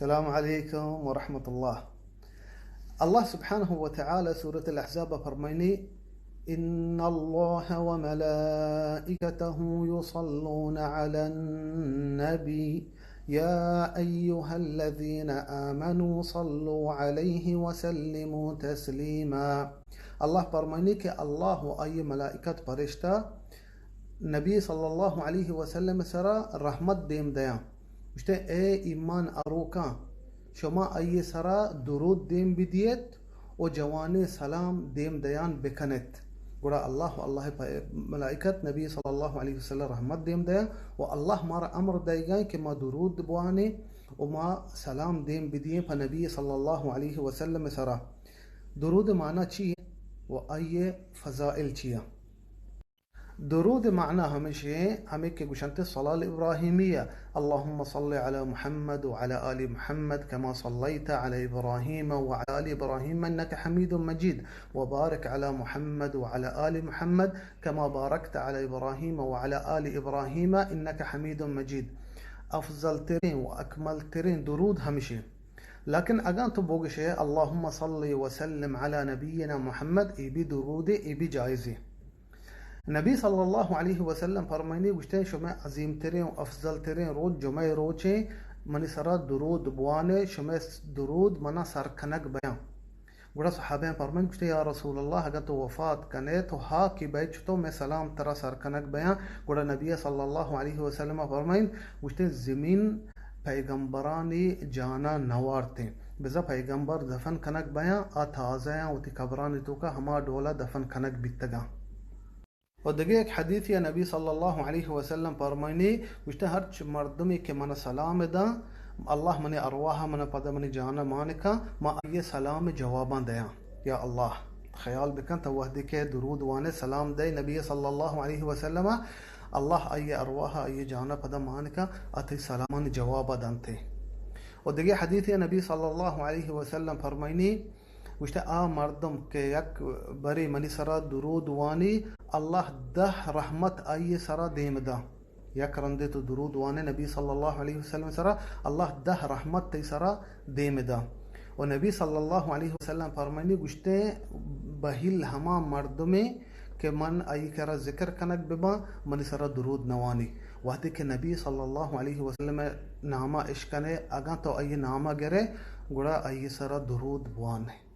السلام علیکم ورحمۃ اللہ۔ اللہ سبحانہ و تعالی سورۃ الاحزاب فرمائنی، ان اللہ وملائکتہ یصلون علی النبی، یا ایھا الذین آمنوا صلوا علیہ وسلموا تسلیما۔ اللہ فرمائنی کہ اللہ و آئی ملائکت، فرشتہ، نبی صلی اللہ علیہ وسلم سرا رحمت دیم دیاں۔ گوشتے، اے ایمان آروکاں، شما آئی سرا درود دیم بدیت و جوانیں سلام دیم دیان بکنت۔ گڑا اللہ و اللہ ءِ پ-، ملائکت نبی صلی اللہ علیہ وسلم رحمت دیم دیاں و اللہ مارا امر دئیگا کہ ما درود بوانیں و ما سلام دیم بدییں پہ نبی صلی اللہ علیہ وسلم سرا۔ درود معنی چی و آئی فضائل چیا؟ درود معنی ہمیش ایں، ہمے کہ گوشنت صلاة الابراہیمیہ، اللهم صل على محمد وعلى آل محمد كما صليت على إبراهيم وعلى آل إبراهيم إنك حميد مجيد، وبارك على محمد وعلى آل محمد كما باركت على إبراهيم وعلى آل إبراهيم إنك حميد مجيد۔ افضل ترین و اکمل ترین درود ہمیش ایں۔ لیکن اگاں تو بگشے، اللهم صل وسلم على نبينا محمد، اے بھی درودے، اے بھی جائزے۔ نبی صلی اللہ علیہ وسلم فرمائنی، گوشتے، شمئے عظیم ترین و افضل ترین روچ جمعہ روچیں، منی سرا درود بوانے، شمئے درود منا سر کنگ بیاں۔ گڑا صحابیاں فرمائنت، گوشتے، یا رسول اللہ، اگاں تو وفات کنے تو ہاکی بئے چتو مئے سلام ترا سر کنگ بیاں؟ گڑا نبی صلی اللہ علیہ وسلم فرمائنت، گوشتے، زمین پیغمبرانی جانا نوارتیں، بزاں پیغمبر دفن کنگ بیاں، آ تازہ آں، وتی قبرانی توکا ہما ڈولا دفن کنگ بیتگاں۔ و دگہ یک حدیثے نبی صلی اللہ علیہ وسلم فرمائنی، گوشتے، ہرچ مردمے کہ من سلام داں، اللہ منی ارواح من پدا منی جانا مانکاں، ما آئی سلام جواباں دیاں۔ یا اللہ، خیال بکن تو وحدی کہ درود وانے سلام دے نبی صلی اللہ علیہ وسلم، اللہ آئی ارواح آئی جانا پدا مانکاں، آ تئی سلامانی جوابا دنتے۔ و دگہ حدیثے نبی صلی اللہ علیہ وسلم فرمائنی، گوشتے، آ مردم کہ یک برے منی سرا درود وانی، اللہ دہ رحمت آئی سرا دیم داں۔ یک رندے تو درود وانے نبی صلی اللہ علیہ وسلم سرا، اللہ دہ رحمت تئی سرا دیم داں۔ و نبی صلی اللہ علیہ وسلم فرمائنی، گوشتے، بہیل ہما مردمے کہ من آئی کرا ذکر کنگ بباں، منی سرا درود نوانی۔ وہدے کہ نبی صلی اللہ علیہ وسلم ناما اشکنے، اگاں تو آئی ناما گرے، گڑا آئی سرا درود بوانے۔